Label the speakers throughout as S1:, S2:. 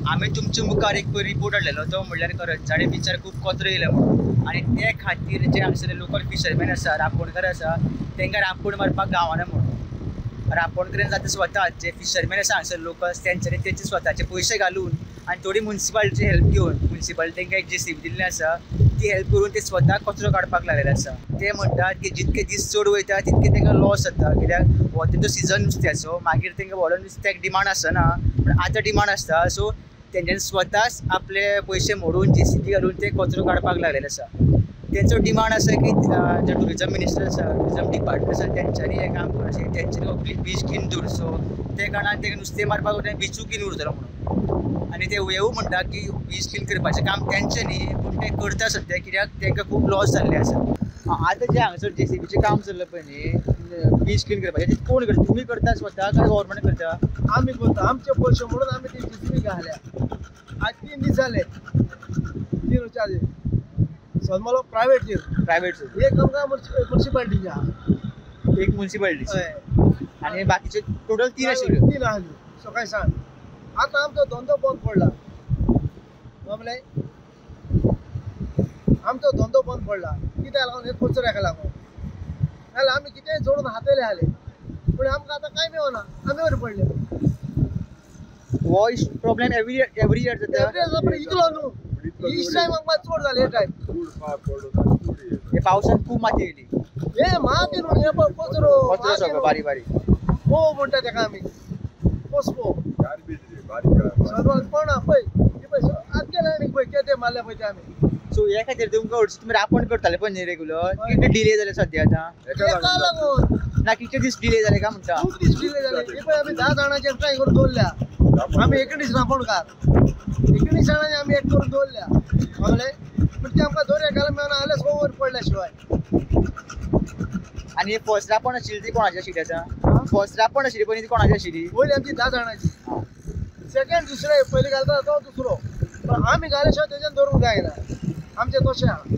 S1: आमी तुमच्या मुखार एक रिपोर्ट हाडलेलो तो म्हणल्यार करंजाळे बिचार खूब कचरो येयला म्हणून आनी ते खातीर जे हांगसरले लोकल फिशरमॅन आसा, रांपोणकार आसा, तांकां रांपोण मारपाक गावना म्हणून. रांपोणकडेन जाता स्वता जे फिशरमॅन आसा हांगसर लोकल तेंच्यांनी तेंचे स्वताचे पयशे घालून आनी थोडी मुन्सिपालिटीची हेल्प घेवन, मुन्सिपालिटी तांकां एक जेसीबी दिल्ली आसा ती हेल्प करून ते स्वता कचरो काडपाक लागलेले आसा. ते म्हणटात की जितके दीस चड वयता तितके तांकां लॉस जाता, कित्याक हो तेंचो सिजन नुस्त्याचो, मागीर तांकां व्हडलो नुस्त्याक डिमांड आसना, पूण आतां डिमांड आसता. सो तेंच्यांनी स्वताच आपले पयशे मोडून जेसीबी घालून ते कचरो काडपाक लागलेले आसा. तेंचो डिमांड आसा की जे टुरिजम मिनिस्टर आसा, टुरिजम डिपार्टमेंट आसा, तेंच्यांनी हें काम करचें, तेंच्यांनी बीच क्लीन दवरचो, ते कारणान तेका नुस्तें मारपाक बिचूय क्लीन उरतलो म्हणून. आनी ते हेवूय म्हणटा की बीच क्लीन करपाचें काम तेंचें न्ही, पूण ते करता सद्या कित्याक तांकां खूब लॉस जाल्लें आसा. आतां जें हांगासर जेसीबीचें काम चल्लां पळय न्ही बीच क्लीन करपाचें, तें कोण करता? तुमी करता स्वता काय गव्हर्मेंट करता?
S2: आमी करता, आमचे पयशे म्हणून आमी ती जेसीबी घाल्या. आज 3 दीस जाले, 3 4 दीस सदमालो प्रायवेट
S1: प्रायवेट
S2: एक आमकां मुन्सिपालिटीचे आहा,
S1: एक मुन्सिपालिटीचे आनी बाकीचे टोटल 3 आशिल्ल्यो.
S2: 3 आसल्यो सकाळी सावन. आतां आमचो धंदो बंद पडला, म्हणलें आमचो धंदो बंद पडला कित्याक लागून? हे कचऱ्याक लागून. नाजाल्यार आमी कितेंय जोडून हातयले आसले, पूण आमकां आतां कांय मेळना, आमी वयर पडले.
S1: हो प्रॉब्लेम एवरी इयर जाता,
S2: एवरी इयर, पूण इतलो न्हू, इच टायम आमकां चड जालें. हे टायम
S1: हे पावसान खूब माती येयली,
S2: हे माती न्हू, हे पळय कचरो,
S1: कचरो सगळो बारीक बारीक
S2: पो म्हणटा तेका आमी, पोसपो कोण पळय पळय आजके लायनीक पळय केदे मारले पळय ते आमी.
S1: सो हे खातीर तुमकां हरशीं तुमी रांपोण करताले पळय न्ही रेगुलर, कितले डिले जाले सद्या आतां?
S2: तेका लागून
S1: ना कितले दीस डिले जाले काय म्हणटा?
S2: खूब दीस डिले जाले. हे पळय आमी 10 जाणांचे एकठांय करून दवरल्या, आमी 19 रांपोणकार, 19 जाणांनी आमी एक करून दवरल्या, कळ्ळें? पूण ते आमकां दर एकाला मेळना जाल्यार सो वयर पडल्या शिवाय.
S1: आनी फर्स्ट रांपोण आशिल्ली ती कोणाची आशिल्ली आतां? फर्स्ट रांपोण आशिल्ली पळय ती कोणाची आशिल्ली?
S2: पयली आमची 10 जाणांची, सेकंड दुसरे पयली घालता तो दुसरो, पण आमी घाल्या शिवाय तेज्यान दवरूंक जायना, आमचें तशें आहा.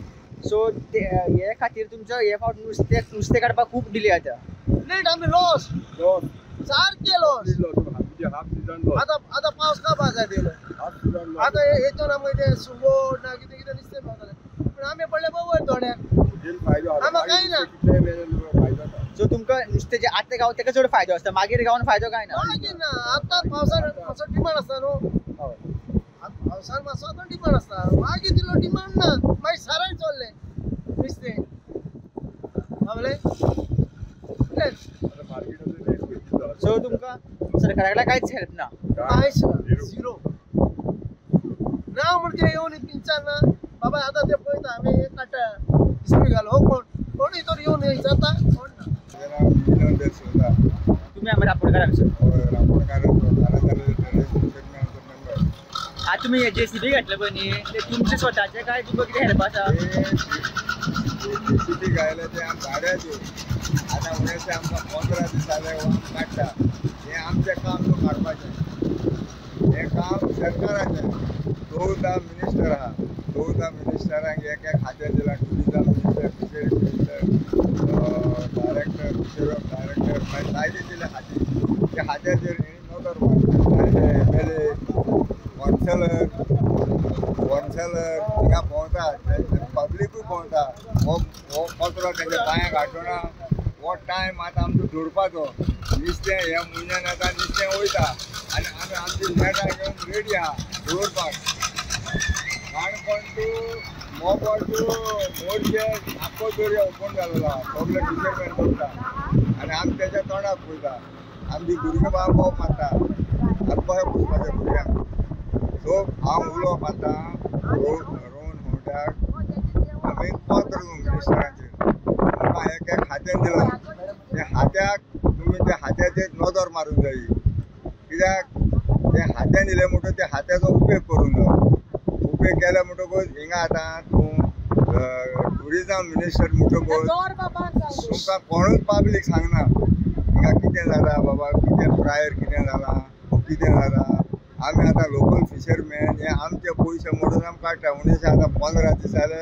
S1: सो ते हे खातीर तुमचो हे फावट नुस्तें काडपाक खूब डिले जाता.
S2: लेट आमी लॉस, सारके लॉस. आतां आतां पावस काबार जायत येयलो, आतां हेतून आमकां तें सुंगट ना कितें कितें नुस्तें मेळटलें, पूण आमी पडले पळय वयर थोड्याक, आमकां कांय ना.
S1: सो तुमकां नुस्तें जें आतां गावता तेका चड फायदो आसता, मागीर गावन फायदो कांय ना?
S2: मागीर ना, आतां पावसान मातसो डिमांड आसता न्हू, पावसान मातसो आतां डिमांड आसता, मागीर तितलो डिमांड ना, मागीर साराय चल्लें नुस्तें, कळ्ळें?
S1: सो तुमकां सरकारा कडल्यान कांयच हेल्प ना?
S2: कांयच ना, झिरो ना. म्हणजे येवन विचारना बाबा आतां ते पळयता आमी काडटा इसपी घाल, हो कोण कोणूय तर येवन विचारता, कोण ना.
S1: तुमी आमी रांपोणकार हांगसर? आतां तुमी जेसीबी घातले पळय न्ही, ते तुमचे स्वताचे काय तुमकां कितें हेल्प आसा?
S3: जेसीबी घायले ते आमी भाड्याचे, आतां उणें आमकां 15 दीस जाले काडटा. हें आमचें काम न्हू काडपाचें, हें काम सरकाराचें. 14 मिनिस्टर आहा, 14 मिनिस्टरांक एक एक खातें दिलां, tourism minister, fishery minister, director, fishery of director, मागीर जायते दिले खातीं. त्या खात्याचेर हेणी नदर मारता. M L A, councillor, councillor थिंगा भोंवता, पब्लिकूय भोंवता. हो हो कचरो तेंच्या पांयांक हाडटना हो टायम आतां आमचो जोडपाचो. नुस्तें ह्या म्हयन्यान आतां नुस्तें वयता आनी आमी आमची नेटां घेवन रेडी आहा दवरपाक. काणकोण टू मोपा टू मोरजे आख्खो दर्या ओपन जाल्लो आहा, सगळे फिशरमॅन करता आनी आमी तेच्या तोंडाक पळयता. आमची भुरगीं बाबा बोब मारता, आतां कशें पुसपाचें भुरग्यांक? सो हांव उलोवप आतां रोहन होंवट्याक आमी पत्र मिनिस्टरांचेर, आमकां एक एक खात्यान दिलां, त्या खात्याक तुमी त्या खात्याचेर नदर मारूंक जायी, कित्याक तें खात्यान दिलें म्हणटकच त्या खात्याचो उपेग करूंक जाय. उपेग केलो म्हणटकूच हिंगा आतां तूं टुरिजम मिनिस्टर म्हणटकूच तुमकां कोणूच पब्लीक सांगना हिंगा कितें जालां बाबा, कितें प्रायर कितें जालां, कितें जालां. आमी आतां लोकल फिशरमॅन हे आमचे पयशे मोडून आमी काडटा. उणेशे आतां 15 दीस जाले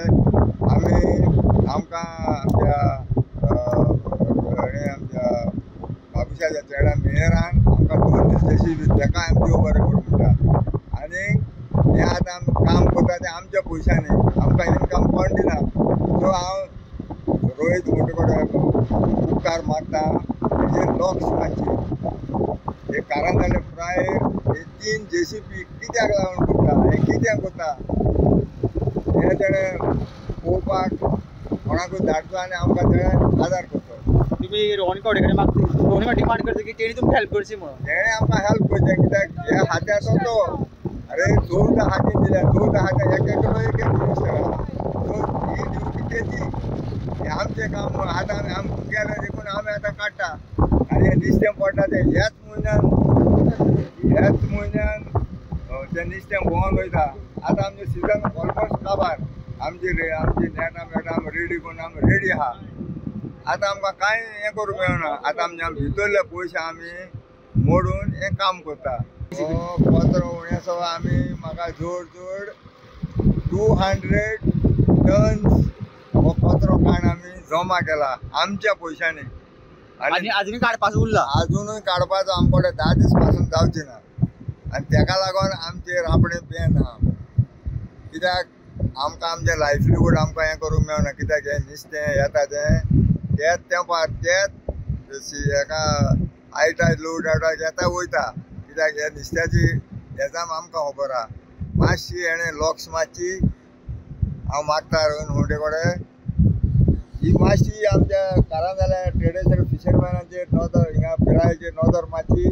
S3: आमी आमकां आमच्या आमच्या बाबुशाच्या चेडा मेयरान आमकां 2 दीस जेसीबी, तेका आमी देव बरें करूं म्हणटा. आनी काम करता तें आमच्या पयशांनी, आमकां इनकम कोण दिना. सो हांव रोहित मोटे कडेन उपकार मागता, तेजेर लक्ष मातशें. हे कारंजाले प्राय हे 3 JCB कित्याक लागून करता, हे कित्याक करता हें तेणें पळोवपाक कोणाकूय धाडचो आनी आमकां तेणें आदार करचो.
S1: तुमी रोहन खंवटे कडेन मागता, रोहन खंवटे डिमांड करता की तेणी तुमकां हेल्प करची म्हणून.
S3: तेणें आमकां हेल्प करचें कित्याक हे हात्याचो तो अरे 14 हाती दिल्या, 14 हात्या एक एकलो एक एक मिनिस्टर आसा. सो ही ड्युटी तेजी, हें आमचें काम आतां आमी गेले देखून आमी आतां काडटा. आनी हें नुस्तें पडटा तें ह्याच म्हयन्यान तें नुस्तें भोंवन वयता. आतां आमचें सिजन ऑलमोस्ट काबार, आमची नेटां मेटां आमी रेडी करून आमी रेडी आहा. आतां आमकां कांय हें करूंक मेळना. आतां आमचे भितरले पयशे आमी मोडून हें काम करता. कचरो उणेसो आमी म्हाका जोड जोड 200 टन्स हो कचरो काण आमी जमा केला आमच्या पयशांनी.
S1: आनी आजुनूय काडपाचो उरला,
S3: आजुनूय काडपाचो आमचे कडेन 10 दीस पासून जावचे ना. आनी तेका लागून आमचेर आपणें बॅन आहा, कित्याक आमकां आमचें लायफलीहूड आमकां हें करूंक मेळना. कित्याक हें नुस्तें येता तें तेच तेंपार तेच हेका आयटाय लो डायटाक येता वयता. कित्याक हे नुस्त्याची हेजाम आमकां खबर आहा. मातशी हेणें लक्ष मातशी हांव मागता रोहन खंवटे कडेन ही मातशी आमच्या कारंजाल्या ट्रेडिशनल फिशरमॅनाचेर नदर, हिंगा पिरायेचेर नदर मातशी.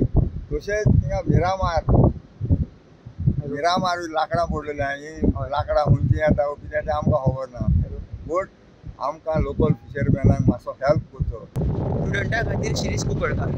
S3: तशेंच थिंगा मिरामार लांकडां पडलेलीं आहा, हीं लांकडां खंयचीं येता कितें तें आमकां खबर ना. बट आमकां लोकल फिशरमॅनाक मातसो हेल्प करचो.
S1: स्टुडंटा खातीर शिरीष कुंकळकार.